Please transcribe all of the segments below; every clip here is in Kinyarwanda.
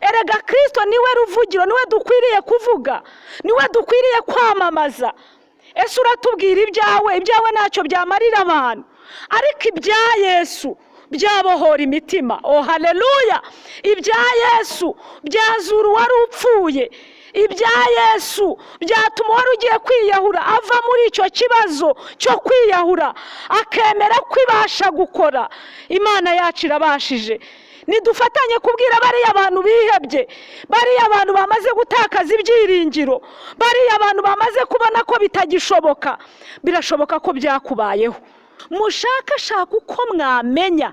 Erega Kirisito niwe ruvugiro, niwe dukwiriye kuvuga, niwe dukwiriye kwamamaza. Ese uratubwira ibyawe? Ibyawe ntacyo byamarira abantu, ariko ibya Yesu byabohora imitima. Oh haleluya! Ibya Yesu byazura uwari upfuye. Ibya Yesu byatuma uwari ugiye kwiyahura ava muri icyo kibazo cyo kwiyahura, akemera ko ibasha gukora. Imana yacu irabashije. Nidufatanye kubwira bariya bantu bihebye, bariya bantu bamaze gutakaza ibyiringiro, bariya bantu bamaze kubona ko bitagishoboka. Birashoboka ko byakubayeho. Mushakashaka uko mwamenya.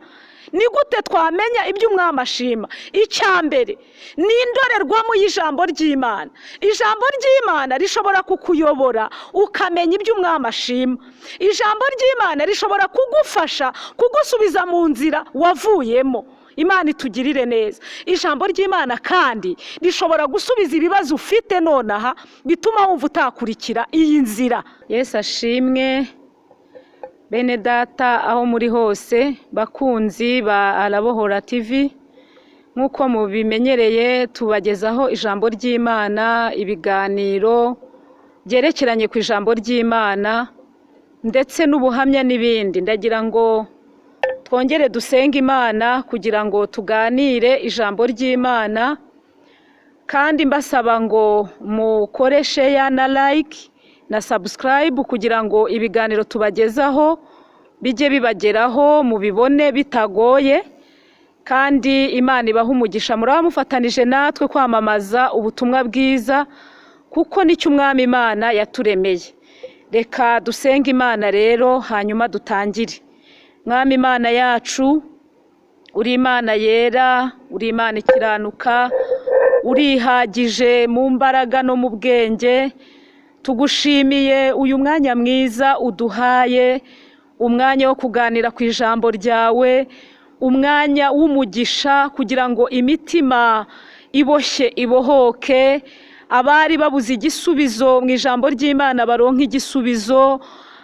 Ni gute twamenya ibyo umwami ashima? Icya mbere ni indorerwamo y'ijambo ry'Imana. Ijambo ry'Imana rishobora kukuyobora ukamenya ibyo umwami ashima. Ijambo ry'Imana rishobora kugufasha kugusubiza mu nzira wavuyemo. Imana itugirire neza. Ijambo ry'Imana kandi rishobora gusubiza ibibazo ufite nonaha bituma wumva utakurikira iyi nzira. Yesu ashimwe. Bene data, aho muri hose, bakunzi ba Arabohora TV, nk'uko mubimenyereye tubagezaho ijambo ry'Imana, ibiganiro byerekeranye ku ijambo ry'Imana ndetse n'ubuhamya n'ibindi. Ndagira ngo twongere dusenge Imana kugira ngo tuganire ijambo ry'Imana, kandi mbasaba ngo mukore share na like na subscribe kugira ngo ibiganiro tubagezaho bijye bibageraho, mubibone bitagoye. Kandi Imana ibahe umugisha, muraba mufatanije natwe kwamamaza ubutumwa bwiza, kuko nicyo umwami Imana yaturemeye. Reka dusenge Imana rero, hanyuma dutangire. Mwami Imana yacu, uri Imana yera, uri Imana ikiranuka, urihagije mu mbaraga no mu bwenge. Tugushimiye uyu mwanya mwiza uduhaye, umwanya wo kuganira ku ijambo ryawe, umwanya w'umugisha kugira ngo imitima iboshye ibohoke, abari babuze igisubizo mu ijambo ry'Imana baronke igisubizo,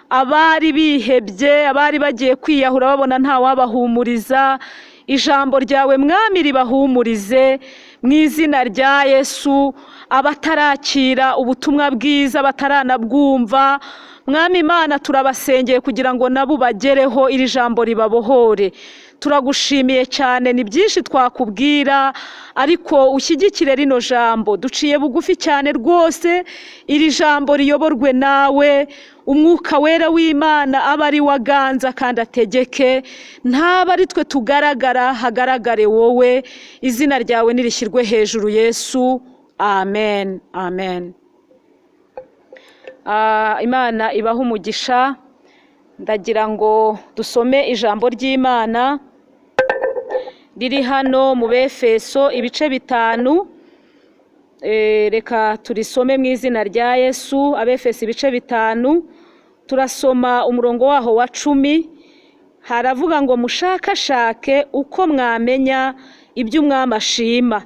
abari bihebye, abari bagiye kwiyahura babona ntawabahumuriza, ijambo ryawe Mwami ribahumurize mu izina rya Yesu. Abatarakira ubutumwa bwiza, bataranabwumva, Mwami Imana, turabasengeye kugira ngo nabo bagereho, iri jambo ribabohore. Turagushimiye cyane, ni byinshi twakubwira, ariko ushyigikire rino jambo. Duciye bugufi cyane rwose, iri jambo riyoborwe nawe. Umwuka Wera w'Imana abe ari we aganza kandi ategeke, ntaba ari twe tugaragara, hagaragare wowe. Izina ryawe nirishyirwe hejuru, Yesu. Amen, amen. Imana ibahe umugisha. Ndagira ngo dusome ijambo ry'Imana riri hano mu Befeso ibice 5. Reka turisome mu izina rya Yesu. Abefeso ibice 5, turasoma umurongo waho wa 10. Haravuga ngo: mushakashake uko mwamenya ibyo umwami ashima,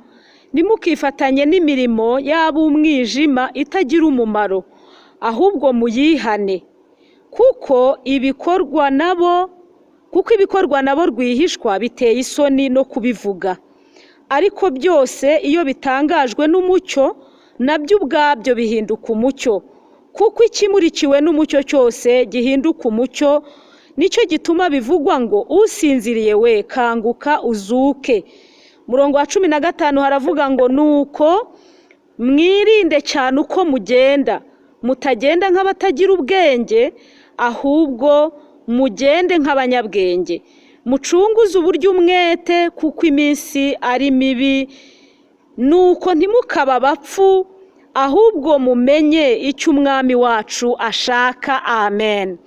ntimukifatanye n'imirimo y'ab'umwijima itagira umumaro, ahubwo muyihane, kuko ibikorwa nabo rwihishwa biteye isoni no kubivuga. Ariko byose iyo bitangajwe n'umucyo, nabyo ubwabyo bihinduka umucyo, kuko ikimurikiwe n'umucyo cyose gihinduka umucyo. Nicyo gituma bivugwa ngo: usinziriye we, kanguka uzuke. Murongo wa 15 haravuga ngo: nuko mwirinde cyane uko mugenda, mutagenda nk'abatagira ubwenge, ahubwo mugende nk'abanyabwenge, mucunguze uburyo umwete, kuko iminsi ari mibi. Nuko ntimukaba abapfu, ahubwo mumenye icyo umwami wacu ashaka. Amen.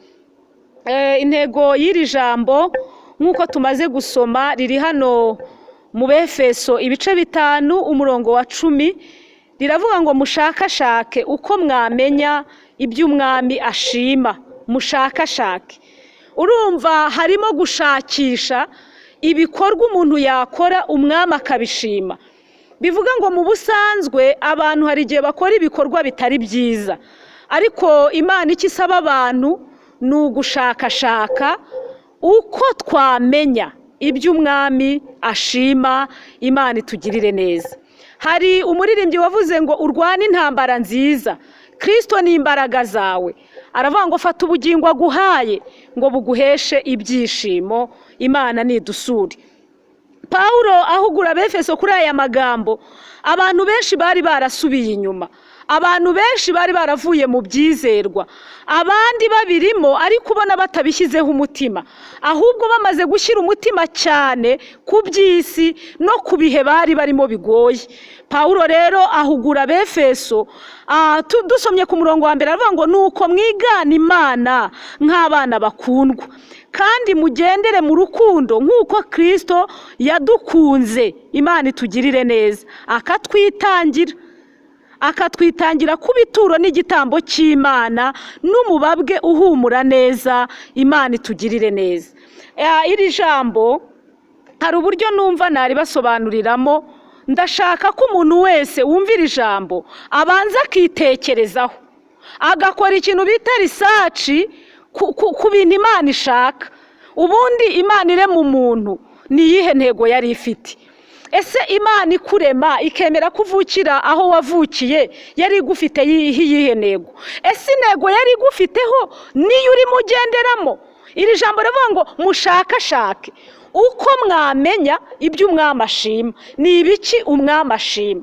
Intego y'iri jambo, nk'uko tumaze gusoma, riri hano mu Befeso ibice 5 umurongo wa 10, riravuga ngo: mushakashake uko mwamenya ibyo umwami ashima. Mushakashake. Urumva harimo gushakisha ibikorwa umuntu yakora umwami akabishima. Bivuga ngo mu busanzwe abantu hari igihe bakora ibikorwa bitari byiza, ariko Imana icyo isaba abantu ni ugushakashaka uko twamenya. Iby'umwami ashima. Imana itugirire neza. Hari umuririmbyi wavuze ngo urwane intambara nziza, Kirisito ni imbaraga zawe. Aravuga ngo fata ubugingo aguhaye ngo buguheshe ibyishimo. Imana nidusure. Pawulo ahugura Abefeso kuri aya magambo, abantu benshi bari barasubiye inyuma, abantu benshi bari baravuye mu byizerwa, abandi babirimo ariko ubona batabishyizeho umutima, ahubwo bamaze gushyira umutima cyane ku by'isi no ku bihe bari barimo bigoye. Pawulo rero ahugura Abefeso, dusomye ku murongo wa mbere, aravuga ngo nuko mwigana Imana nk'abana bakundwa, kandi mugendere mu rukundo nk'uko Kirisito yadukunze. Imana itugirire neza, akatwitangira kuba ituro n'igitambo cy'Imana n'umubabwe uhumura neza. Imana itugirire neza. Iri jambo hari uburyo numva naribasobanuriramo. Ndashaka ko umuntu wese wumva iri jambo abanza akitekerezaho, agakora ikintu bita research ku bintu Imana ishaka. Ubundi Imana irema umuntu ni iyihe ntego yari ifite? Ese Imana ikurema ikemera ko uvukira aho wavukiye yari igufite iyihe ntego? Ese intego yari igufiteho niyo urimo ugenderamo? Iri jambo rivuga ngo mushakashake uko mwamenya ibyo umwami ashima. Ni ibiki umwami ashima?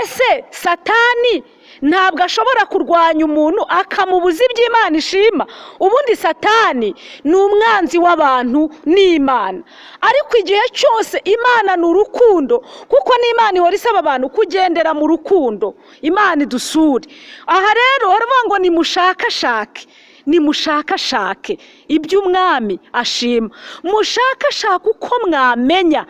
Ese Satani ntabwo ashobora kurwanya umuntu akamubuza ibyo Imana ishima? Ubundi Satani ni umwanzi w'abantu n'Imana, ariko igihe cyose Imana ni urukundo, kuko n'Imana ihora isaba abantu kugendera mu rukundo. Imana idusure. Aha rero baravuga ngo nimushakashake, nimushakashake ibyo umwami ashima, mushakashake uko mwamenya.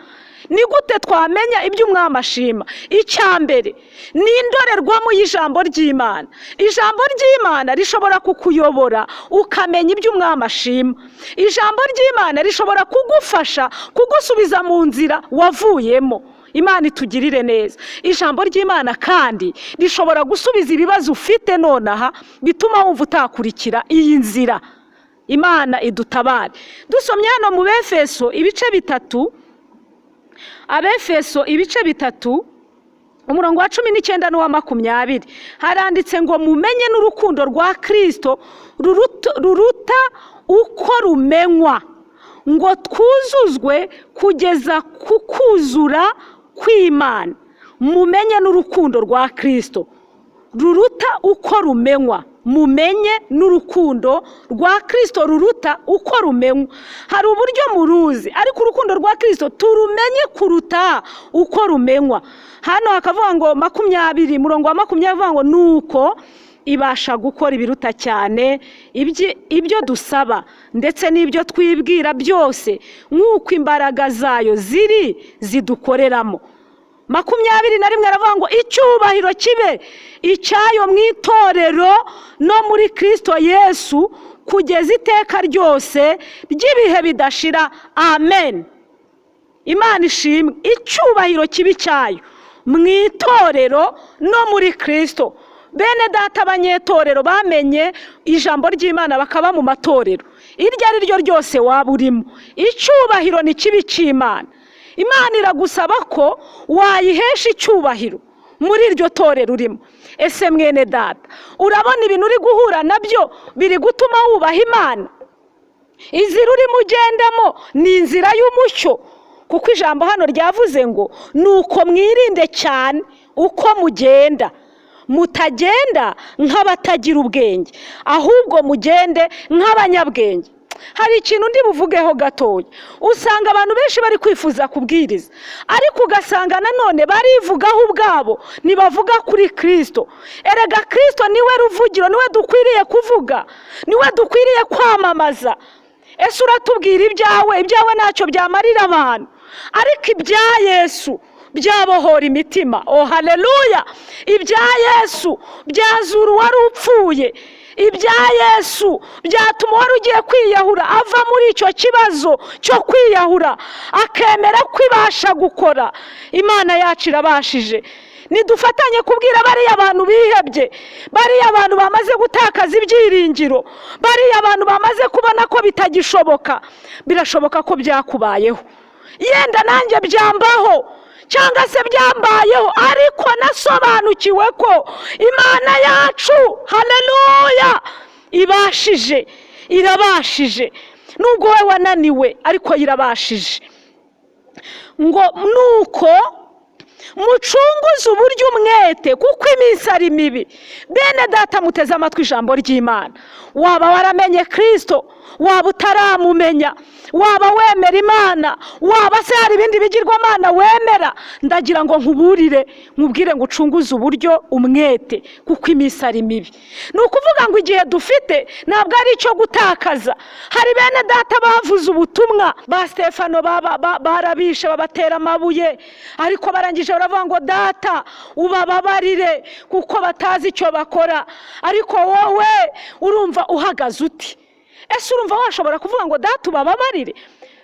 Ni gute twamenya ibyo umwami ashima? Icya mbere ni indorerwamo y'ijambo ry'Imana. Ijambo ry'Imana rishobora kukuyobora ukamenya ibyo umwami ashima. Ijambo ry'Imana rishobora kugufasha kugusubiza mu nzira wavuyemo. Imana itugirire neza. Ijambo ry'Imana kandi rishobora gusubiza ibibazo ufite nonaha bituma wumva utakurikira iyi nzira. Imana idutabare. Dusomye hano mu Befeso ibice 3, Abefeso ibice 3, umurongo wa 19 n'uwa 20, haranditse ngo mumenye n'urukundo rwa Kristo ruruta uko rumenywa, ngo twuzuzwe kugeza ku kuzura kw'Imana. Mumenye n'urukundo rwa Kristo ruruta uko rumenywa. Mumenye n'urukundo rwa Kristo ruruta uko rumenywa. Hari uburyo muruzi, ariko urukundo rwa Kristo turumenye kuruta uko rumenywa. Hano hakavuga ngo 20, murongo wa 20 avuga ngo nuko ibasha gukora ibiruta cyane ibyo dusaba ndetse n'ibyo twibwira byose, nk'uko imbaraga zayo ziri zidukoreramo. 21 aravuga ngo icyubahiro kibe icyayo mu itorero no muri Kristo Yesu kugeza iteka ryose ry'ibihe bidashira. Amen. Imana ishimwe. Icyubahiro kibe icyayo mu itorero no muri Kristo. Bene data abanyetorero bamenye ijambo ry'Imana bakaba mu matorero iryo ari ryo ryose waba urimo, icyubahiro ni kibi cy'Imana. Imana iragusaba ko wayihesha icyubahiro muri iryo torero urimo. Ese mwene data, urabona ibintu uri guhura nabyo biri gutuma wubaha Imana? Inzira urimo ugendamo ni inzira y'umucyo, kuko ijambo hano ryavuze ngo nuko mwirinde cyane uko mugenda, mutagenda nk'abatagira ubwenge, ahubwo mugende nk'abanyabwenge. Hari ikintu ndi buvugeho gatoya. Usanga abantu benshi bari kwifuza kubwiriza, ariko ugasanga nanone barivugaho ubwabo, ntibavuga kuri Kristo. Erega Kristo niwe ruvugiro, niwe dukwiriye kuvuga, niwe dukwiriye kwamamaza. Ese uratubwira ibyawe? Ibyawe ntacyo byamarira abantu, ariko ibya Yesu byabohora imitima. Oh haleluya! Ibya Yesu byazura uwari upfuye. Ibya Yesu byatuma uwari ugiye kwiyahura ava muri icyo kibazo cyo kwiyahura, akemera ko ibasha gukora. Imana yacu irabashije. Nidufatanye kubwira bariya bantu bihebye, bariya bantu bamaze gutakaza ibyiringiro, bariya bantu bamaze kubona ko bitagishoboka. Birashoboka ko byakubayeho, yenda nanjye byambaho cyangwa se byambayeho, ariko nasobanukiwe ko Imana yacu, haleluya, ibashije, irabashije. Nubwo wowe wananiwe, ariko irabashije. Ngo nuko mucunguze uburyo umwete, kuko iminsi ari mibi. Bene data, muteze amatwi ijambo ry'Imana. Waba waramenye Kirisito, waba utaramumenya, waba wemera Imana, waba se hari ibindi bigirwamana wemera, ndagira ngo nkuburire, nkubwire ngo ucunguze uburyo umwete, kuko iminsi ari mibi. Ni ukuvuga ngo igihe dufite ntabwo ari icyo gutakaza. Hari bene data bavuze ubutumwa, ba Stefano barabishe, babatera amabuye, ariko barangije baravuga ngo data ubababarire kuko batazi icyo bakora. Ariko wowe urumva uhagaze uti? Ese urumva washobora kuvuga ngo data ubababarire?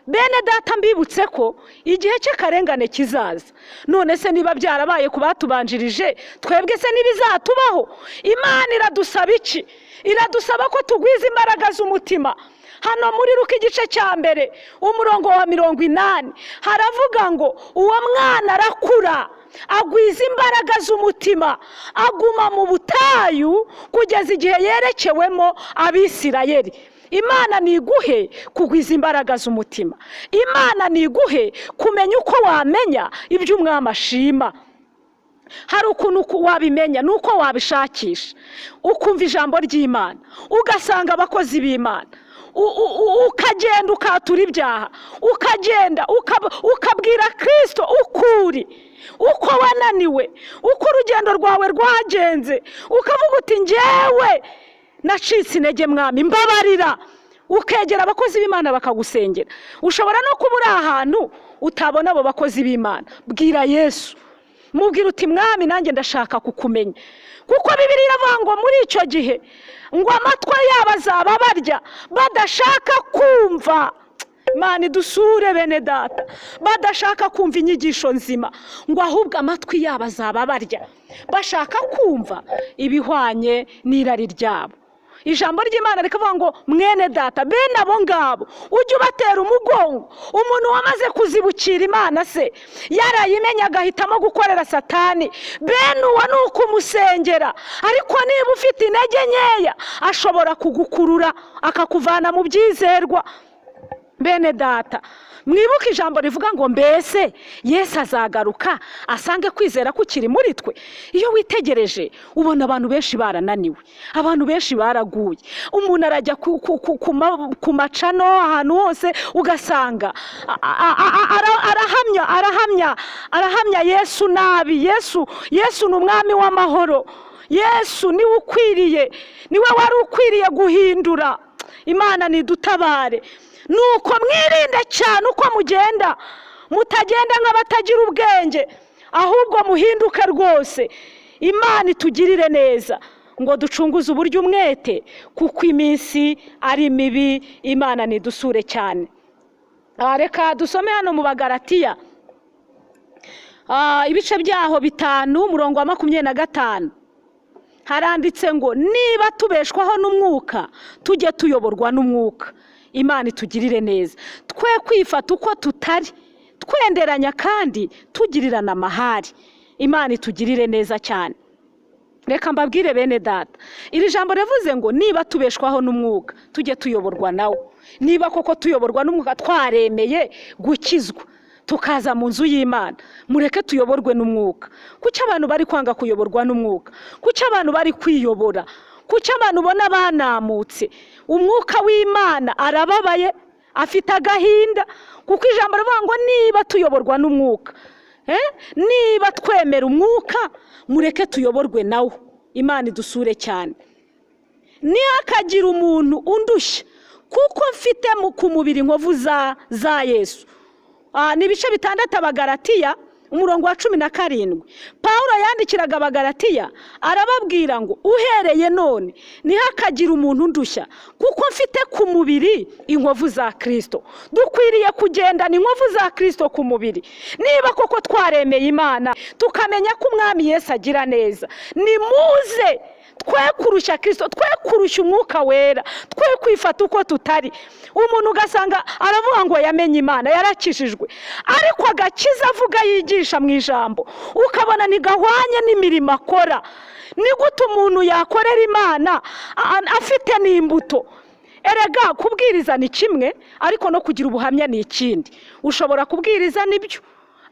Bene data, mbibutse ko igihe cy'akarengane kizaza. None se niba byarabaye ku batubanjirije, twebwe se ntibizatubaho? Imana iradusaba iki? Iradusaba ko tugwiza imbaraga z'umutima. Hano muri Luka igice cya 1 umurongo wa 80 haravuga ngo uwo mwana arakura, agwiza imbaraga z'umutima, aguma mu butayu kugeza igihe yerekewemo Abisirayeli. Imana niguhe kugwiza imbaraga z'umutima. Imana niguhe kumenya uko wamenya ibyo umwami ashima. Hari ukuntu wabimenya, ni uko wabishakisha, ukumva ijambo ry'Imana, ugasanga abakozi b'Imana, ukagenda ukatura ibyaha, ukagenda ukabwira Kirisito ukuri, uko wananiwe, uko urugendo rwawe rwagenze, ukavuga uti njyewe nacitse intege mwami, mbabarira. Ukegera abakozi b'Imana bakagusengera. Ushobora no kuba uri ahantu utabona abo bakozi b'Imana, bwira Yesu, mubwira uti mwami nanjye ndashaka kukumenya. Kuko Bibiliya iravuga ngo muri icyo gihe ngo amatwi yabo azaba barya badashaka kumva. Imana idusure bene data, badashaka kumva inyigisho nzima, ngo ahubwo amatwi yabo azaba barya bashaka kumva ibihwanye n'irari ryabo. Ijambo ry'Imana rikavuga ngo mwene data, bene abo ngabo ujye ubatera umugongo. Umuntu wamaze kuzibukira Imana se yarayimenya agahitamo gukorera Satani, bene uwo ni ukumusengera. Ariko niba ufite intege nkeya, ashobora kugukurura akakuvana mu byizerwa. Bene data, mwibuke ijambo rivuga ngo mbese Yesu azagaruka asange kwizera kukiri muri twe. Iyo witegereje ubona abantu benshi barananiwe, abantu benshi baraguye. Umuntu arajya ku macano ahantu hose, ugasanga arahamya, arahamya, arahamya Yesu nabi. Yesu ni umwami w'amahoro. Yesu niwe ukwiriye, niwe wari ukwiriye guhindura. Imana nidutabare. Nuko mwirinde cyane uko mugenda, mutagenda nk'abatagira ubwenge, ahubwo muhinduke rwose. Imana itugirire neza ngo ducunguze uburyo umwete, kuko iminsi ari mibi. Imana nidusure cyane. Reka dusome hano mu Bagalatiya ibice byaho 5 umurongo wa 25. Haranditse ngo niba tubeshwaho n'umwuka, tujye tuyoborwa n'umwuka. Imana itugirire neza, twe kwifata uko tutari, twenderanya kandi tugirirana amahari. Imana itugirire neza cyane. Reka mbabwire bene data, iri jambo rivuze ngo niba tubeshwaho n'umwuka, tujye tuyoborwa nawo. Niba koko tuyoborwa n'umwuka, twaremeye gukizwa tukaza mu nzu y'Imana, mureke tuyoborwe n'umwuka. Kuki abantu bari kwanga kuyoborwa n'umwuka? Kuki abantu bari kwiyobora? Kuki abantu ubona banamutse? Umwuka w'Imana arababaye, afite agahinda, kuko ijambo rivuga ngo niba tuyoborwa n'umwuka, niba twemera umwuka, mureke tuyoborwe nawo. Imana idusure cyane. Ntihakagire umuntu undushya, kuko mfite ku mubiri inkovu za Yesu. Ni ibice 6 Abagalatiya umurongo wa 17, Pawulo yandikiraga Abagalatiya arababwira ngo uhereye none ntihakagire umuntu undushya, kuko mfite ku mubiri inkovu za Kristo. Dukwiriye kugendana inkovu za Kristo ku mubiri. Niba koko twaremeye Imana tukamenya ko Umwami Yesu agira neza, nimuze twe kurushya Kristo, twe kurushya Umwuka Wera, twe kwifata uko tutari. Umuntu ugasanga aravuga ngo yamenye Imana, yarakijijwe, ariko agakiza avuga yigisha mu ijambo ukabona ntigahwanye n'imirimo akora. Ni gute umuntu yakorera Imana afite n'imbuto? Erega kubwiriza ni kimwe, ariko no kugira ubuhamya ni ikindi. Ushobora kubwiriza nibyo,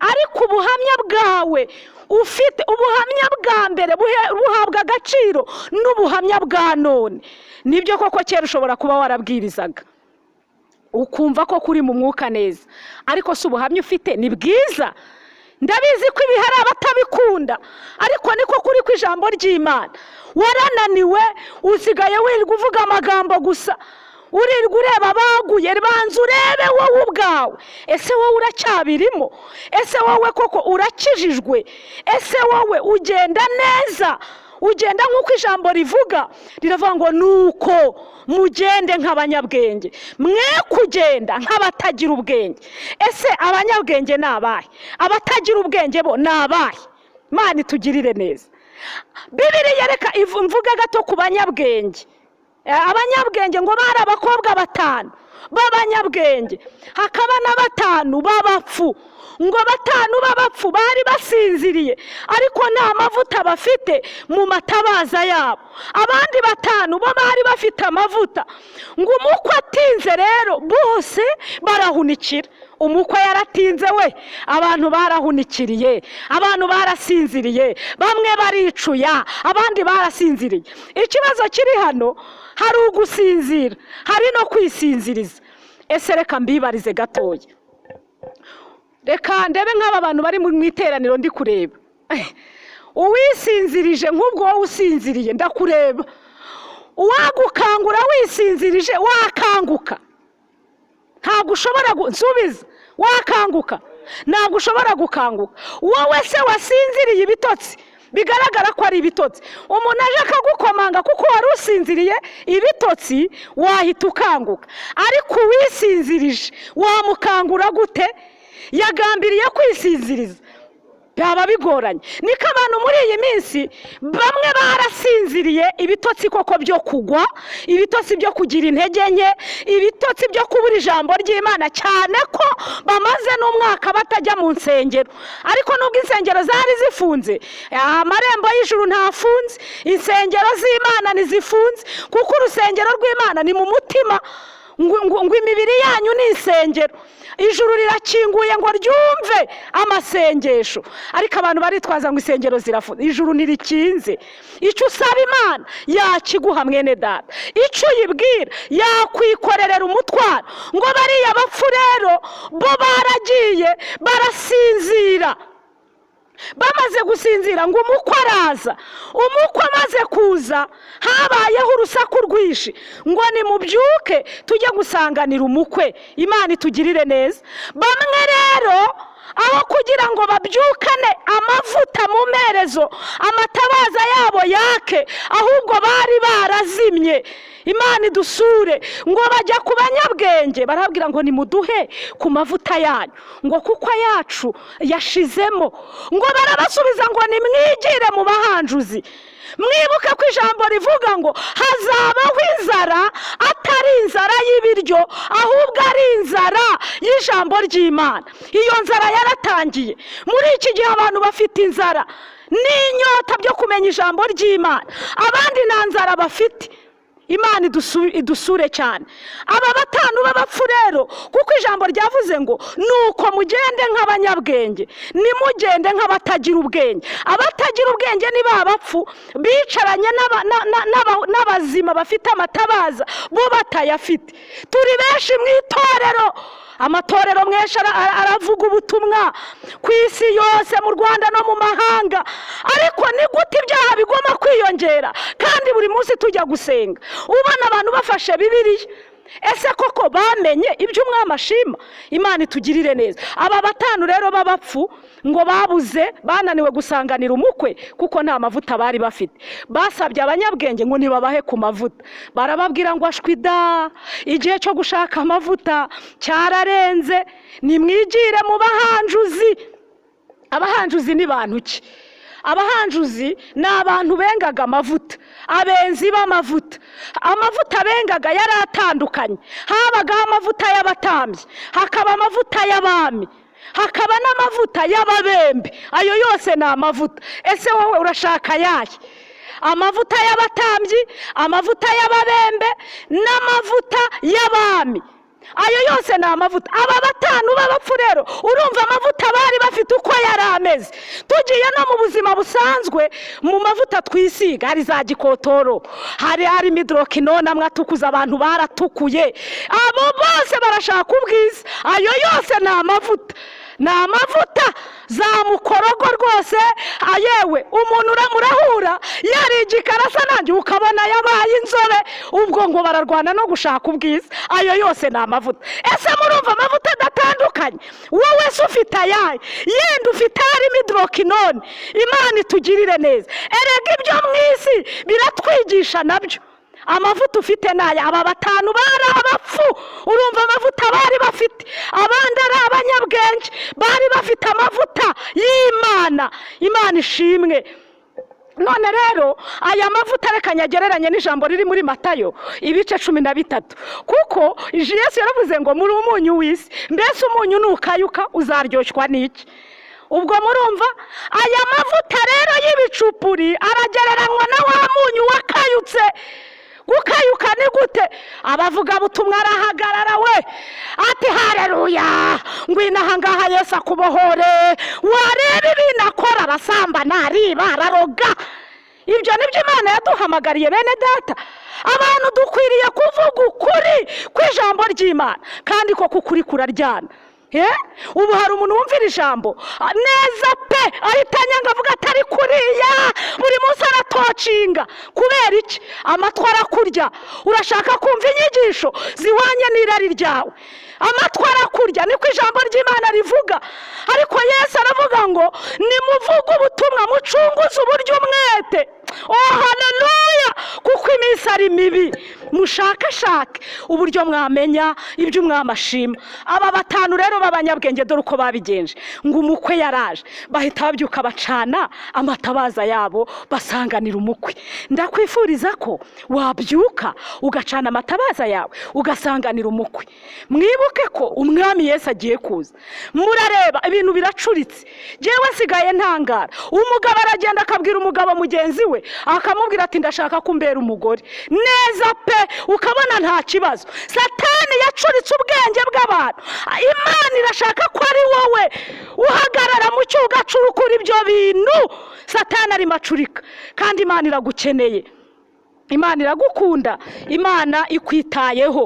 ariko ubuhamya bwawe ufite, ubuhamya bwa mbere buhabwa agaciro n'ubuhamya bwa none. Nibyo koko kera ushobora kuba warabwirizaga ukumva ko kuri mu mwuka neza, ariko si ubuhamya ufite ni bwiza. Ndabizi ko ibi hari abatabikunda, ariko niko kuri ku ijambo ry'Imana. Warananiwe, usigaye wirirwa uvuga amagambo gusa, urirwa ureba abaguye. Banza urebe wowe ubwawe, ese wowe uracyabirimo? Ese wowe koko urakijijwe? Ese wowe ugenda neza? Ugenda nk'uko ijambo rivuga? Riravuga ngo nuko mugende nk'abanyabwenge, mwe kugenda nk'abatagira ubwenge. Ese abanyabwenge ni abahe? Abatagira ubwenge bo ni abahe? Imana itugirire neza. Bibiliya reka mvuge gato ku banyabwenge. Abanyabwenge ngo bari abakobwa 5 b'abanyabwenge, hakaba na 5 b'abapfu. Ngo 5 b'abapfu bari basinziriye, ariko nta mavuta bafite mu matabaza yabo. Abandi 5 bo bari bafite amavuta. Ngo umukwe atinze rero bose barahunikira. Umukwe yaratinze we, abantu barahunikiriye, abantu barasinziriye, bamwe baricuya, abandi barasinziriye. Ikibazo kiri hano, hari ugusinzira, hari no kwisinziriza. Ese reka mbibarize gatoya, reka ndebe nk'aba bantu bari mu iteraniro ndi kureba. Uwisinzirije nk'ubwo wowe usinziriye ndakureba, uwagukangura wisinzirije wakanguka? Ntabwo ushobora nsubiza, wakanguka? Ntabwo ushobora gukanguka. Wowe se wasinziriye ibitotsi bigaragara ko ari ibitotsi, umuntu aje akagukomanga kuko wari usinziriye ibitotsi, wahita ukanguka. Ariko uwisinzirije wamukangura gute? Yagambiriye kwisinziriza, byaba bigoranye. Niko abantu muri iyi minsi bamwe barasinziriye ibitotsi koko byo kugwa, ibitotsi byo kugira intege nke, ibitotsi byo kubura ijambo ry'Imana, cyane ko bamaze n'umwaka batajya mu nsengero. Ariko nubwo insengero zari zifunze, amarembo y'ijuru ntafunze, insengero z'Imana ntizifunze, kuko urusengero rw'Imana ni mu mutima. Ngo imibiri yanyu ni insengero, ijuru rirakinguye ngo ryumve amasengesho. Ariko abantu baritwaza ngo insengero zirafunze. Ijuru ntirikinze. Icyo usaba Imana yakiguha mwene data, icyo uyibwira yakwikorerera umutwaro. Ngo bariya bapfu rero bo baragiye barasinzira. Bamaze gusinzira ngo umukwe araza. Umukwe amaze kuza habayeho urusaku rwinshi ngo nimubyuke tujye gusanganira umukwe, Imana itugirire neza. Bamwe rero aho kugira ngo babyukane amavuta mu merezo, amatabaza yabo yake, ahubwo bari barazimye. Imana idusure. Ngo bajya ku banyabwenge barabwira ngo nimuduhe ku mavuta yanyu, ngo kuko ayacu yashizemo. Ngo barabasubiza ngo nimwigire mu bahanjuzi. Mwibuke ko ijambo rivuga ngo hazabaho inzara, atari inzara y'ibiryo, ahubwo ari inzara y'ijambo ry'Imana. Iyo nzara yaratangiye. Muri iki gihe abantu bafite inzara n'inyota byo kumenya ijambo ry'Imana, abandi nta nzara bafite. Imana idusure cyane. Aba 5 b'abapfu rero, kuko ijambo ryavuze ngo nuko mugende nk'abanyabwenge, nimugende nk'abatagira ubwenge. Abatagira ubwenge ni ba bapfu bicaranye n'abazima bafite amatabaza, bo batayafite. Turi benshi mu itorero, amatorero menshi aravuga ubutumwa ku isi yose, mu Rwanda no mu mahanga. Ariko ni gute ibyaha bigomba kwiyongera kandi buri munsi tujya gusenga ubona abantu bafashe Bibiliya? Ese koko bamenye ibyo Umwami ashima? Imana itugirire neza. Aba 5 rero b'abapfu Ngo babuze, bananiwe gusanganira umukwe kuko nta mavuta bari bafite. Basabye abanyabwenge ngo nibabahe ku mavuta, barababwira ngo ashwi da, igihe cyo gushaka amavuta cyararenze, nimwigire mu bahanjuzi. Abahanjuzi ni bantu ki? Abahanjuzi ni abantu bengaga amavuta, abenzi b'amavuta. Amavuta bengaga yari atandukanye, habagaho amavuta y'abatambyi, hakaba amavuta y'abami, hakaba n'amavuta y'ababembe. Ayo yose ni amavuta. Ese wowe urashaka ayahe? Amavuta y'abatambyi, amavuta y'ababembe n'amavuta y'abami, ayo yose ni amavuta. Aba batanu b'abapfu rero, urumva amavuta bari bafite uko yari ameze. Tugiye no mu buzima busanzwe, mu mavuta twisiga hari za gikotoro, hari midorokinone, amwe atukuza, abantu baratukuye, abo bose barashaka ubwiza. Ayo yose ni amavuta, ni amavuta za mukorogo rwose. Ayewe umuntu uramurahura yari igikara asa nanjye, ukabona yabaye inzobe, ubwo ngo bararwana no gushaka ubwiza. Ayo yose ni amavuta. Ese murumva amavuta adatandukanye? Wowe se ufite ayahe? Yenda ufite arimo hidorokinone. Imana itugirire neza. Erega ibyo mu isi biratwigisha nabyo. Amavuta ufite naya. Aba batanu bari abapfu, urumva amavuta bari bafite. Abandi ari abanyabwenge, bari bafite amavuta y'Imana. Imana ishimwe. None rero aya mavuta reka nyagereranye n'ijambo riri muri Matayo ibice 13, kuko Yesu yaravuze ngo muri umunyu w'isi. Mbese umunyu nukayuka uzaryoshywa n'iki? Ubwo murumva aya mavuta rero y'ibicupuri aragereranywa na wa munyu wakayutse. Gukayuka ni gute? Abavugabutumwa arahagarara we ati hareruya, ngwino ahangaha Yesu akubohore. Wareba ibintu akora, arasambana, ariba, araroga. Ibyo nibyo Imana yaduhamagariye bene data. Abantu dukwiriye kuvuga ukuri kw'ijambo ry'Imana, kandi koko ukuri kuraryana. Ubu hari umuntu wumvira ijambo neza pe, ahita anyanga avuga atari kuriya, buri munsi aratocinga. Kubera iki? Amatwi arakurya. Urashaka kumva inyigisho ziwanye n'irari ryawe, amatwi arakurya, niko ijambo ry'Imana rivuga. Ariko Yesu aravuga ngo nimuvuge ubutumwa, mucunguze uburyo umwete. Oh haleluya! Kuko iminsi ari mibi, mushakashake uburyo mwamenya ibyo umwami ashima. Aba batanu rero b'abanyabwenge dore uko babigenje. Ngo umukwe yaraje, bahita babyuka bacana amatabaza yabo, basanganira umukwe. Ndakwifuriza ko wabyuka ugacana amatabaza yawe ugasanganira umukwe. Mwibuke ko umwami Yesu agiye kuza. Murareba ibintu biracuritse, jewe nsigaye ntangara. Umugabo aragenda akabwira umugabo mugenzi we, akamubwira ati ndashaka ko umbera umugore neza pe, ukabona nta kibazo. Satani yacuritse ubwenge bw'abantu. Imana irashaka ko ari wowe uhagarara mu cyo ugacurukura ibyo bintu Satani arimo acurika, kandi Imana iragukeneye, Imana iragukunda, Imana ikwitayeho.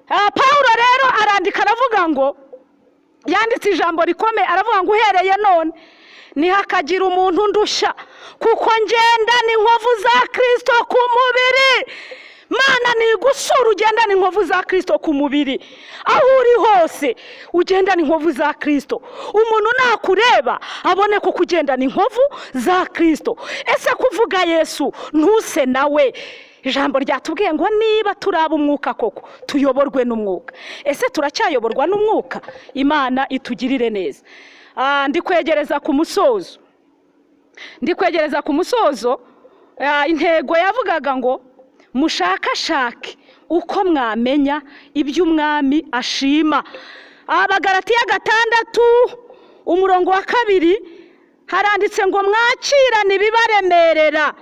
Pawulo rero arandika aravuga ngo, yanditse ijambo rikomeye aravuga ngo uhereye none ntihakagira umuntu ndushya, kuko ngendana inkovu za Kristo ku mubiri. Mana nigusura ugendana inkovu za Kristo ku mubiri, aho uri hose ugendana inkovu za Kristo. Umuntu nakureba abone ko kugendana inkovu za Kristo. Ese kuvuga Yesu ntuse nawe? Ijambo ryatubwiye ngo niba turaba umwuka koko tuyoborwe n'umwuka. Ese turacyayoborwa n'umwuka? Imana itugirire neza. Ndi kwegereza ku musozo, ndi kwegereza ku musozo. Intego yavugaga ngo mushakashake uko mwamenya ibyo umwami ashima. Abagalatiya 6 umurongo wa 2 haranditse ngo mwakirane ibibaremerera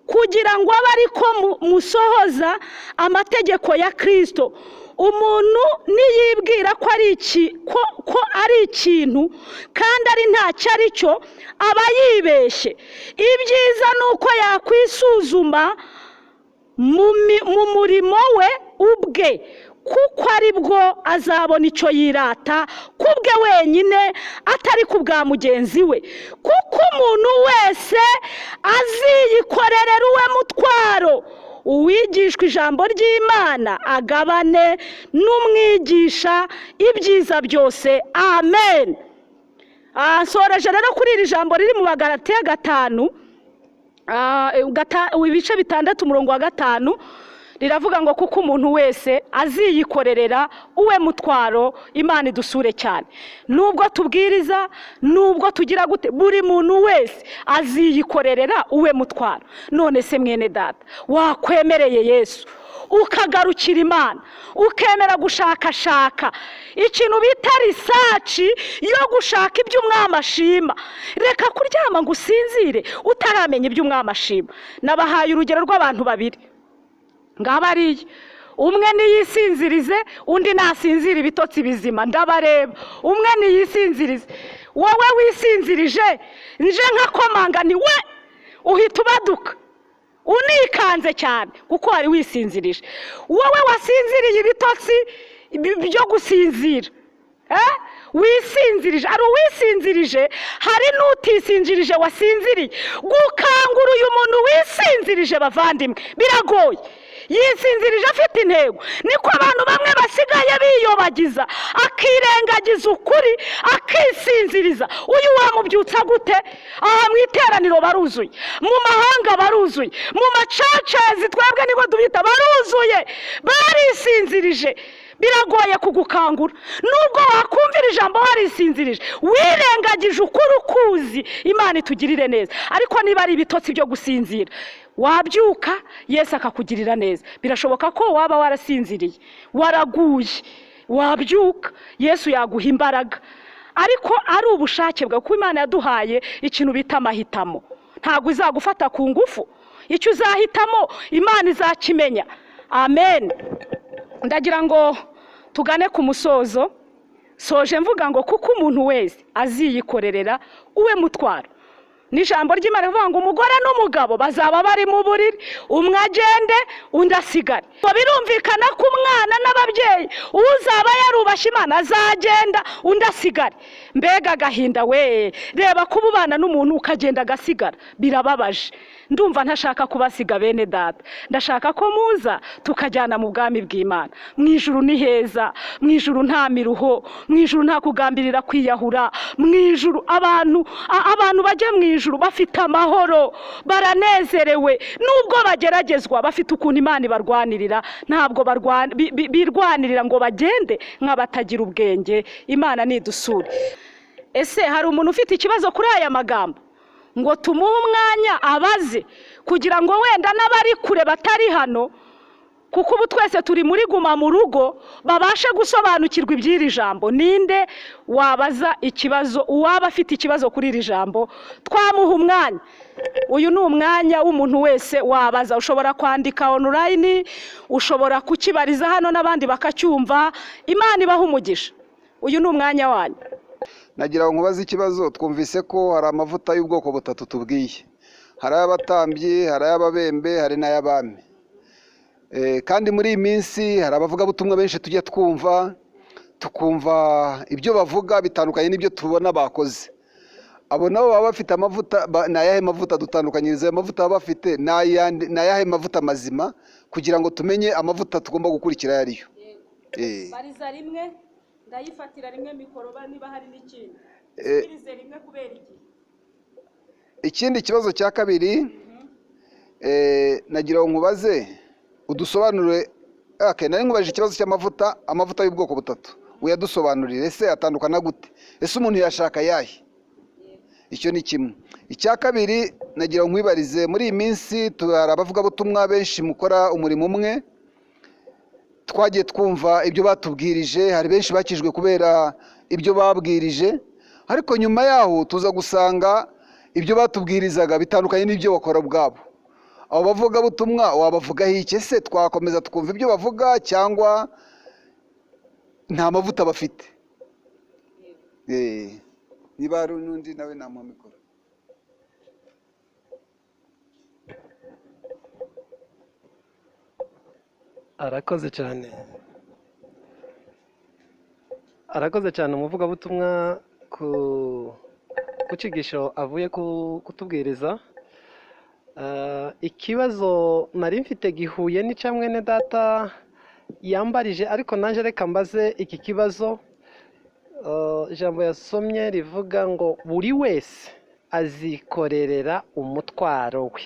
kugira ngo abe ariko musohoza amategeko ya Kristo. Umuntu niyibwira ko ari ikintu kandi ari ntacyo ari cyo, aba yibeshye. Ibyiza ni uko yakwisuzuma mu murimo we ubwe, kuko ari bwo azabona icyo yirata kubwe wenyine, atari ku bwa mugenzi we. Kuko umuntu wese aziyikorerera uwe mutwaro. Uwigishwa ijambo ry'Imana agabane n'umwigisha ibyiza byose. Amen. Nsoreje rero kuri iri jambo riri mu Bagalatiya 5, ibice 6 umurongo wa 5, riravuga ngo kuko umuntu wese aziyikorerera uwe mutwaro. Imana idusure cyane. Nubwo tubwiriza, nubwo tugira gute, buri muntu wese aziyikorerera uwe mutwaro. None se mwene data, wakwemereye Yesu ukagarukira Imana, ukemera gushakashaka ikintu bita research yo gushaka ibyo umwami ashima. Reka kuryama ngo usinzire utaramenya ibyo umwami ashima. Nabahaye urugero rw'abantu babiri ngabariye, umwe niyisinzirize, undi nasinzira ibitotsi bizima. Ndabareba, umwe niyisinzirize, wowe wisinzirije nje nkakomanga ni we uhita ubaduka unikanze cyane kuko wari wisinzirije. Wowe wasinziriye ibitotsi byo gusinzira, wisinzirije, ari uwisinzirije, hari n'utisinzirije wasinziriye. Gukangura uyu muntu wisinzirije, bavandimwe, biragoye. Yisinzirije afite intego. Niko abantu bamwe basigaye biyobagiza, akirengagiza ukuri, akisinziriza. Uyu wamubyutsa gute? Aha mu iteraniro baruzuye, mu mahanga baruzuye, mu macacezi twebwe niko tubita baruzuye, barisinzirije. Biragoye kugukangura nubwo wakumvira ijambo warisinzirije, wirengagije ukuri ukuzi. Imana itugirire neza. Ariko niba ari ibitotsi byo gusinzira, wabyuka Yesu akakugirira neza. Birashoboka ko waba warasinziriye, waraguye, wabyuka Yesu yaguha imbaraga. Ariko ari ubushake bwawe, kuko Imana yaduhaye ikintu bita amahitamo. Ntabwo izagufata ku ngufu, icyo uzahitamo Imana izakimenya. Amen. Ndagira ngo tugane ku musozo. Soje mvuga ngo kuko umuntu wese aziyikorerera uwe mutwaro. N'ijambo ry'Imana rivuga ngo umugore n'umugabo bazaba bari mu buriri, umwe agende undi asigare. Birumvikana ko umwana n'ababyeyi, uzaba yarubashye Imana azagenda undi asigare. Mbega agahinda we! Reba kuba ubana n'umuntu ukagenda agasigara, birababaje. Ndumva ntashaka kubasiga bene data, ndashaka ko muza tukajyana mu bwami bw'Imana. Mu ijuru ni heza, mu ijuru nta miruho, mu ijuru nta kugambirira kwiyahura, mu ijuru abantu bajya mu ijuru bafite amahoro, baranezerewe. Nubwo bageragezwa bafite ukuntu Imana ibarwanirira, ntabwo birwanirira ngo bagende nk'abatagira ubwenge. Imana nidusure. Ese hari umuntu ufite ikibazo kuri aya magambo ngo tumuhe umwanya abaze, kugira ngo wenda n'abari kure batari hano, kuko ubu twese turi muri guma mu rugo, babashe gusobanukirwa iby'iri jambo? Ninde wabaza ikibazo? Uwaba afite ikibazo kuri iri jambo twamuha umwanya. Uyu ni umwanya w'umuntu wese wabaza. Ushobora kwandika online, ushobora kukibariza hano n'abandi bakacyumva. Imana ibaha umugisha. Uyu ni umwanya wanyu. Nagira ngo nkubaze ikibazo. Twumvise ko hari amavuta y'ubwoko butatu tubwiye: hari ay'abatambyi, hari ay'ababembe, hari n'ay'abami. Kandi muri iyi minsi hari abavugabutumwa benshi tujya twumva, tukumva ibyo bavuga bitandukanye n'ibyo tubona bakoze. Abo nabo baba bafite amavuta, ni ayahe mavuta dutandukanyiriza ayo mavuta baba bafite? Ni ayahe mavuta mazima, kugira ngo tumenye amavuta tugomba gukurikira ayo ariyo? Bariza rimwe, ndayifatira rimwe mikoro, niba hari n'ikindi. Subirize rimwe kubera igihe. Ikindi kibazo cya kabiri, nagira ngo nkubaze udusobanurire. Okay, nari nkubajije ikibazo cy'amavuta, amavuta y'ubwoko butatu, uyadusobanurire. Ese atandukana gute? Ese umuntu yashaka ayahe? Icyo ni kimwe. Icya kabiri, nagira ngo nkwibarize: muri iyi minsi hari abavugabutumwa benshi mukora umurimo umwe, twagiye twumva ibyo batubwirije, hari benshi bakijwe kubera ibyo babwirije, ariko nyuma yaho tuza gusanga ibyo batubwirizaga bitandukanye n'ibyo bakora ubwabo. Abo bavugabutumwa wabavugaho iki? Ese twakomeza tukumva ibyo bavuga, cyangwa nta mavuta bafite? Niba hari n'undi nawe namuha mikoro. Arakoze cyane, arakoze cyane umuvugabutumwa ku cyigisho avuye kutubwiriza. Ikibazo nari mfite gihuye n'icya mwene data yambarije, ariko nanjye reka mbaze iki kibazo. Ijambo yasomye rivuga ngo buri wese azikorerera umutwaro we.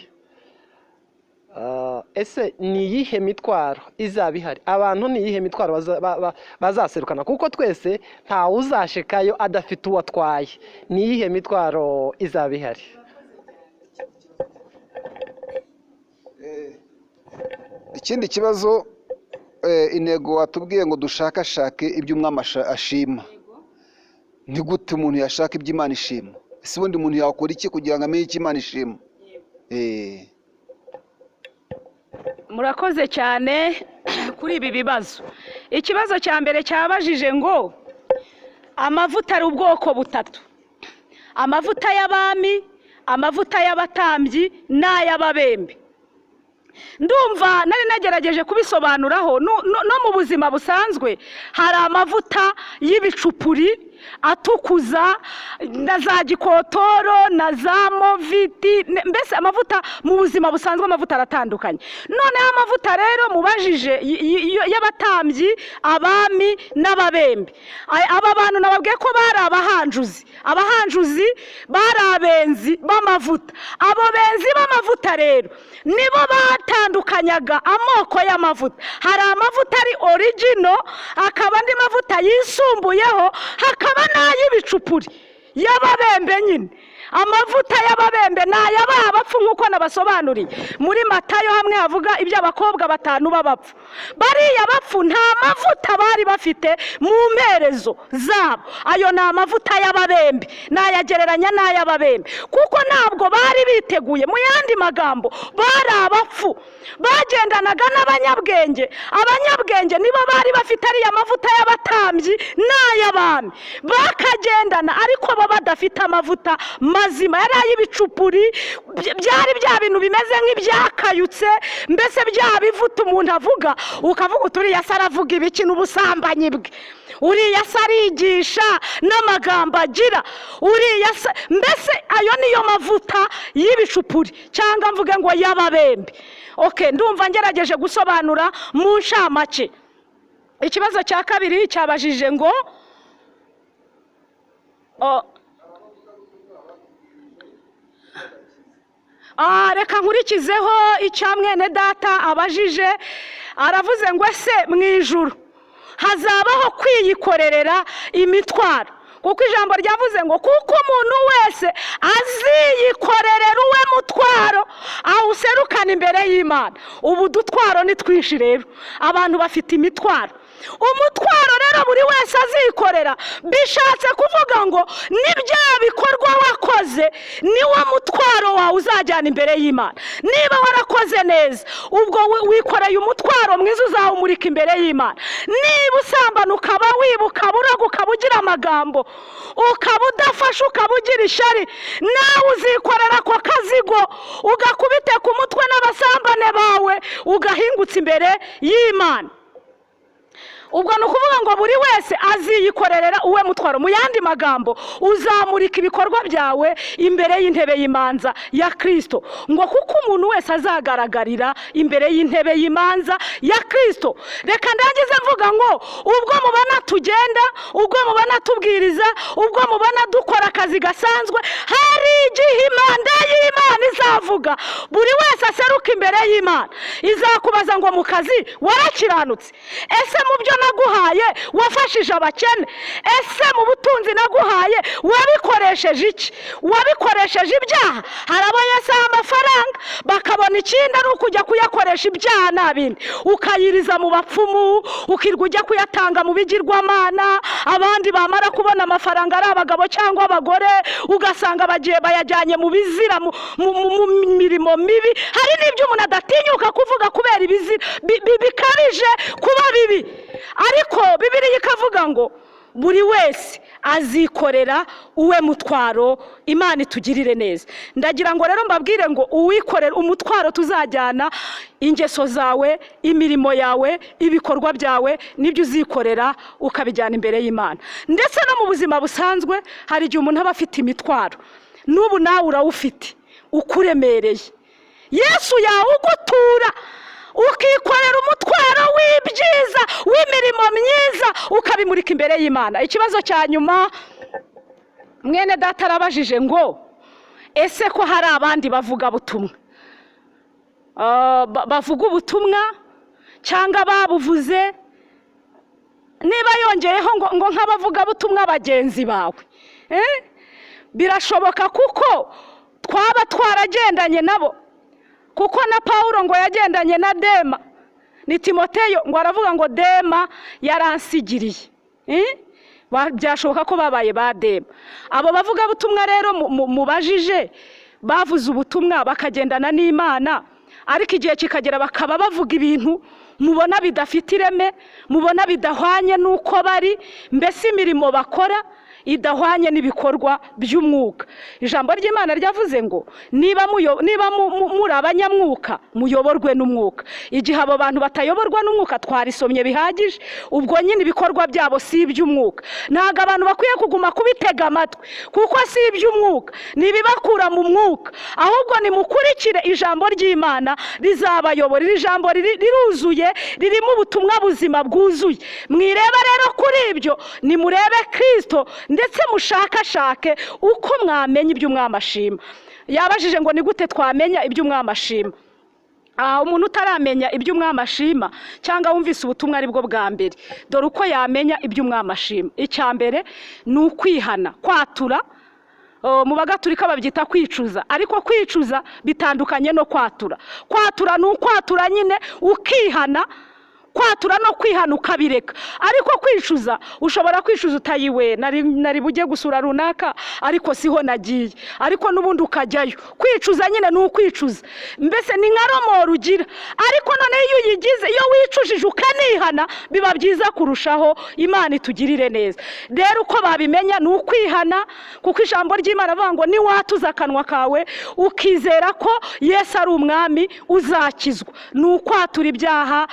Ese ni iyihe mitwaro izaba ihari? Abantu ni iyihe mitwaro bazaserukana? Kuko twese ntawe uzashikayo adafite uwo atwaye. Ni iyihe mitwaro izaba ihari? Ikindi kibazo, intego watubwiye ngo dushakashake ibyo umwami ashima. Ni gute umuntu yashaka ibyo Imana ishima? Ese ubundi umuntu yakora iki kugira ngo amenye icyo Imana ishima? Murakoze cyane kuri ibi bibazo. Ikibazo cya mbere cyabajije ngo amavuta ari ubwoko butatu: amavuta y'abami, amavuta y'abatambyi n'ay'ababembe. Ndumva nari nagerageje kubisobanuraho. No mu buzima busanzwe hari amavuta y'ibicupuri atukuza na za gikotoro na za moviti, mbese amavuta mu buzima busanzwe amavuta aratandukanye. Noneho amavuta rero mubajije y'abatambyi, abami n'ababembe, aba bantu nababwiye ko bari abahanjuzi. Abahanjuzi bari abenzi b'amavuta. Abo benzi b'amavuta rero nibo batandukanyaga amoko y'amavuta. Hari amavuta ari origino, hakaba andi mavuta yisumbuyeho, hakaba n'ay'ibicupuri y'ababembe nyine. Amavuta y'ababembe ni ay'abaha abapfu nk'uko nabasobanuriye muri Matayo, hamwe havuga iby'abakobwa batanu b'abapfu. Bariya bapfu nta mavuta bari bafite mu mperezo zabo. Ayo ni amavuta y'ababembe, nayagereranya n'ay'ababembe kuko ntabwo bari biteguye. Mu yandi magambo bari abapfu bagendanaga n'abanyabwenge. Abanyabwenge nibo bari bafite ariya mavuta y'abatambyi n'ay'abami, bakagendana ariko bo badafite amavuta mazima. Yari ay'ibicupuri, byari bya bintu bimeze nk'ibyakayutse, mbese bya bivuta umuntu avuga ukavuga uti uriya se aravuga ibiki n'ubusambanyi bwe, uriya se arigisha n'amagambo agira, uriya se, mbese ayo niyo mavuta y'ibicupuri cyangwa mvuge ngo y'ababembe. Okay, ndumva ngerageje gusobanura mu ncamake. Ikibazo cya kabiri cyabajije ngo reka nkurikizeho icya mwene data abajije. Aravuze ngo ese mu ijuru hazabaho kwiyikorerera imitwaro? Kuko ijambo ryavuze ngo kuko umuntu wese aziyikorerera uwe mutwaro awuserukana imbere y'Imana. Ubu dutwaro ni twinshi rero, abantu bafite imitwaro. Umutwaro rero buri wese azikorera, bishatse kuvuga ngo ni bya bikorwa wakoze niwo mutwaro wawe uzajyana imbere y'Imana. Niba warakoze neza, ubwo wikoreye umutwaro mwiza uzawumurika imbere y'Imana. Niba usambana ukaba wibuka buraga ukaba ugira amagambo, ukaba udafashe ukaba ugira ishyari, nawe uzikorera ako kazigo ugakubite ku mutwe n'abasambane bawe ugahingutsa imbere y'Imana. Ubwo ni ukuvuga ngo buri wese aziyikorerera uwe mutwaro. Mu yandi magambo uzamurika ibikorwa byawe imbere y'intebe y'imanza ya Kristo, ngo kuko umuntu wese azagaragarira imbere y'intebe y'imanza ya Kristo. Reka ndangize mvuga ngo ubwo mubona tugenda, ubwo mubona tubwiriza, ubwo mubona dukora akazi gasanzwe, hari igihe imanda y'Imana izavuga, buri wese aseruka imbere y'Imana. Izakubaza ngo mu kazi warakiranutse? Ese mu byo naguhaye wafashije abakene? Ese mu butunzi naguhaye wabikoresheje iki? Wabikoresheje ibyaha? Hari abo Yesu aha amafaranga bakabona ikindi ari ukujya kuyakoresha ibyaha nta bindi, ukayiriza mu bapfumu, ukirwa ujya kuyatanga mu bigirwamana. Abandi bamara kubona amafaranga ari abagabo cyangwa abagore, ugasanga bagiye bayajyanye mu bizira, mu mirimo mibi. Hari n'ibyo umuntu adatinyuka kuvuga kubera ibizira bikabije kuba bibi. Ariko Bibiliya ikavuga ngo buri wese azikorera uwe mutwaro. Imana itugirire neza. Ndagira ngo rero mbabwire ngo uwikorera umutwaro tuzajyana, ingeso zawe, imirimo yawe, ibikorwa byawe, nibyo uzikorera ukabijyana imbere y'Imana. Ndetse no mu buzima busanzwe hari igihe umuntu aba afite imitwaro, n'ubu nawe urawufite ukuremereye, Yesu yawugutura. Ukikorera umutwaro w'ibyiza, w'imirimo myiza, ukabimurika imbere y'Imana. Ikibazo cya nyuma, mwene data arabajije ngo ese ko hari abandi bavuga butumwa, bavuga ubutumwa cyangwa babuvuze, niba yongeyeho ngo nk'abavugabutumwa bagenzi bawe, birashoboka kuko twaba twaragendanye nabo, kuko na Pawulo ngo yagendanye na Dema, ni Timoteyo ngo aravuga ngo Dema yaransigiriye. Byashoboka ko babaye ba Dema. Abo bavugabutumwa rero mubajije bavuze ubutumwa bakagendana n'Imana, ariko igihe kikagera bakaba bavuga ibintu mubona bidafite ireme, mubona bidahwanye n'uko bari, mbese imirimo bakora idahwanye n'ibikorwa by'umwuka. Ijambo ry'Imana ryavuze ngo niba muri abanyamwuka muyoborwe n'umwuka. Igihe abo bantu batayoborwa n'umwuka, twarisomye bihagije, ubwo nyine ibikorwa byabo si iby'umwuka. Ntabwo abantu bakwiye kuguma kubitega amatwi kuko si iby'umwuka, ni ibibakura mu mwuka. Ahubwo nimukurikire ijambo ry'Imana rizabayobora. Iri jambo riruzuye, ririmo ubutumwa buzima bwuzuye. Mwireba rero kuri ibyo, nimurebe Kristo, ndetse mushakashake uko mwamenya ibyo umwami ashima. Yabajije ngo ni gute twamenya ibyo umwami ashima? Umuntu utaramenya ibyo umwami ashima cyangwa wumvise ubutumwa ari bwo bwa mbere, dore uko yamenya ibyo umwami ashima. Icya mbere ni ukwihana, kwatura. Mu Bagatulika babyita kwicuza, ariko kwicuza bitandukanye no kwatura. Kwatura ni ukwatura nyine ukihana, kwatura no kwihana ukabireka. Ariko kwicuza, ushobora kwicuza utayiwe, nari bujye gusura runaka ariko siho nagiye, ariko n'ubundi ukajyayo. Kwicuza nyine ni ukwicuza, mbese ni nka romoro ugira, ariko none iyo uyigize, iyo wicujije ukanihana biba byiza kurushaho. Imana itugirire neza. Rero uko babimenya ni ukwihana, kuko ijambo ry'Imana avuga ngo niwatuza akanwa kawe ukizera ko Yesu ari umwami uzakizwa. Ni ukwatura ibyaha,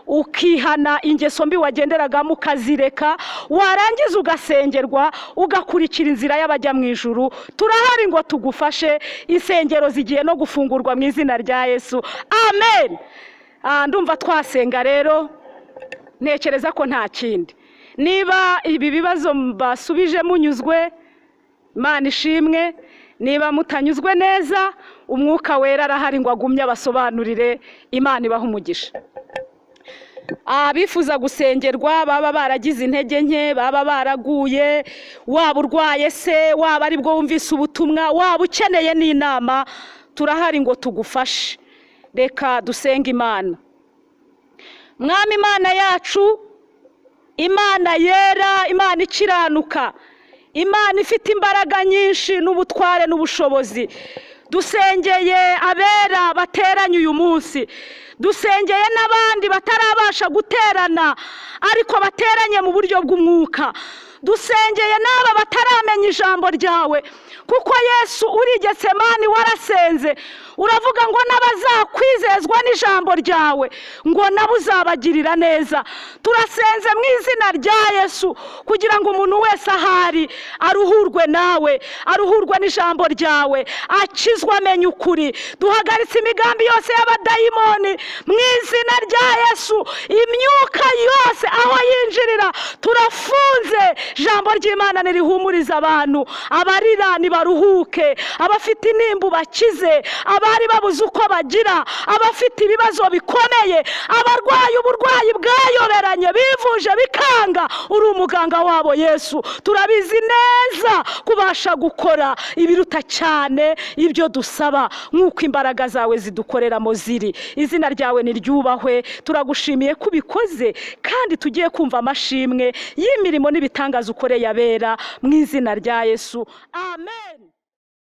ukihana ingeso mbi wagenderagamo ukazireka, warangiza ugasengerwa, ugakurikira inzira y'abajya mu ijuru. Turahari ngo tugufashe. Insengero zigiye no gufungurwa mu izina rya Yesu, amen. Ndumva twasenga rero, ntekereza ko nta kindi. Niba ibi bibazo basubije munyuzwe, Imana ishimwe. Niba mutanyuzwe neza, umwuka wera arahari ngo agumye abasobanurire. Imana ibahe umugisha. Abifuza gusengerwa, baba baragize intege nke, baba baraguye, waba urwaye se, waba aribwo wumvise ubutumwa, waba ukeneye n'inama, turahari ngo tugufashe. Reka dusenge Imana. Mwami Imana yacu, Imana yera, Imana ikiranuka, Imana ifite imbaraga nyinshi n'ubutware n'ubushobozi, dusengeye abera bateranye uyu munsi, dusengeye n'abandi batarabasha guterana ariko bateranye mu buryo bw'umwuka, dusengeye n'aba bataramenya ijambo ryawe, kuko Yesu uri Getsemani warasenze uravuga ngo n'abazakwizezwa n'ijambo ryawe ngo nabo uzabagirira neza. Turasenze mu izina rya Yesu kugira ngo umuntu wese ahari aruhurwe nawe, aruhurwe n'ijambo ryawe, akizwe amenye ukuri. Duhagaritse imigambi yose y'abadayimoni mu izina rya Yesu. Imyuka yose aho yinjirira turafunze. Ijambo ry'Imana nirihumuriza abantu, abarira nibaruhuke, abafite intimba bakize, abari babuze uko bagira, abafite ibibazo bikomeye, abarwaye uburwayi bwayoberanye bivuje bikanga, uri umuganga wabo Yesu. Turabizi neza kubasha gukora ibiruta cyane ibyo dusaba, nk'uko imbaraga zawe zidukoreramo ziri. Izina ryawe niryubahwe. Turagushimiye ko ubikoze, kandi tugiye kumva amashimwe y'imirimo n'ibitangaza ukoreye abera, mu izina rya Yesu, amen.